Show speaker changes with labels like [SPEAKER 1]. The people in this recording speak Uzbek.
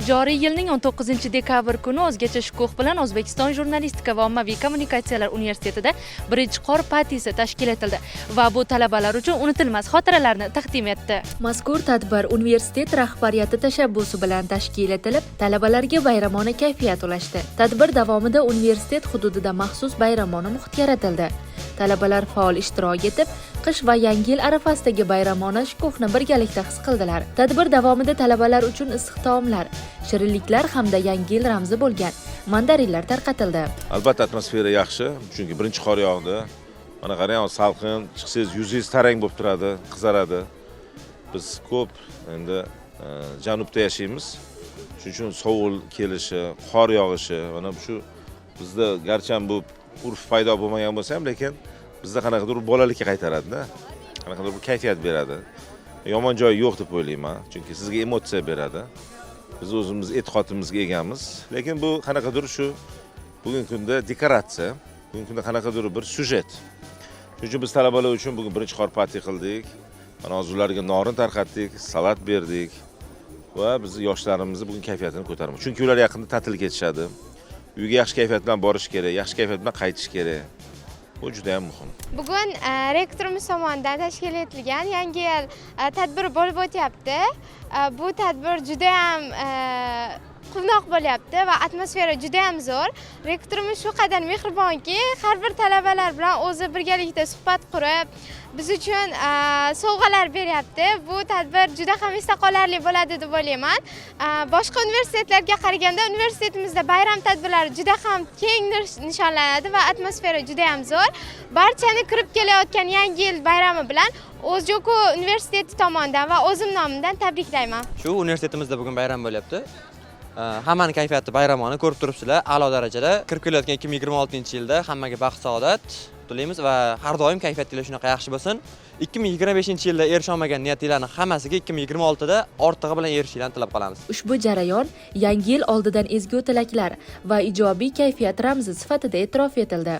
[SPEAKER 1] Joriy yilning 19 dekabr kuni o'zgacha shukuh bilan O'zbekiston jurnalistika va ommaviy kommunikatsiyalar universitetida birinchi qor patisi tashkil etildi va bu talabalar uchun unutilmas xotiralarni taqdim etdi. Mazkur tadbir universitet rahbariyati tashabbusi bilan tashkil etilib, talabalarga bayramona kayfiyat ulashdi. Tadbir davomida universitet hududida maxsus bayramona muhit yaratildi. Talabalar faol ishtirok etib, qish va Yangi yil arafasidagi bayramona shukuhni birgalikda his qildilar. Tadbir davomida talabalar uchun issiq taomlar, shirinliklar hamda Yangi yil ramzi bo'lgan mandarinlar tarqatildi.
[SPEAKER 2] Albatta, atmosfera yaxshi, chunki birinchi qor yog'di. Mana qarang, hozir salqin, chiqsangiz, yuzingiz tarang bo'lib turadi, qizaradi. Biz ko'p endi janubda yashaymiz, shuning uchun sovuq kelishi, qor yog'ishi, mana shu bizda garchi bu urf paydo bo'lmagan bo'lsa ham, lekin bizda qanaqadir bolalikka qaytaradida, qanaqadir bir kayfiyat beradi. Yomon joyi yo'q deb o'ylayman, chunki sizga emotsiya beradi. Biz o'zimiz e'tiqodimizga egamiz, lekin bu qanaqadir shu bugungi kunda dekoratsiya, bugungi kunda qanaqadir bir syujet. Shuning uchun biz talabalar uchun bugun birinchi qor pati qildik. Mana hozir ularga norin tarqatdik, salat berdik va bizni yoshlarimizni bugun kayfiyatini ko'tarmoq, chunki ular yaqinda ta'tilga ketishadi. Uyga yaxshi kayfiyat bilan borish kerak, yaxshi kayfiyat bilan qaytish kerak. Bu juda ham muhim.
[SPEAKER 3] Bugun rektorimiz tomonidan tashkil etilgan Yangi yil tadbiri bo'lib o'tyapti. Bu tadbir juda ham quvnoq bo'lyapti va atmosfera juda ham zo'r. Rektorimiz shu qadar mehribonki, har bir talabalar bilan o'zi birgalikda suhbat qurib, biz uchun sovg'alar beryapti. Bu tadbir juda ham esda qolarli bo'ladi deb o'ylayman. Boshqa universitetlarga qaraganda universitetimizda bayram tadbirlari juda ham keng nishonlanadi va atmosfera juda ham zo'r. Barchani kirib kelayotgan Yangi yil bayrami bilan O'zjoku universiteti tomonidan va o'zim nomimdan tabriklayman.
[SPEAKER 4] Shu universitetimizda bugun bayram bo'lyapti. Hammani kayfiyati bayramona, ko'rib turibsizlar, a'lo darajada. Kirib kelayotgan 2026-yilda hammaga baxt, saodat tilaymiz va har doim kayfiyatinglar shunaqa yaxshi bo'lsin. 2025-yilda erisha olmagan niyatinglarni hammasiga 2026da ortig'i bilan erishishinglarni tilab qolamiz.
[SPEAKER 1] Ushbu jarayon Yangi yil oldidan ezgu tilaklar va ijobiy kayfiyat ramzi sifatida e'tirof etildi.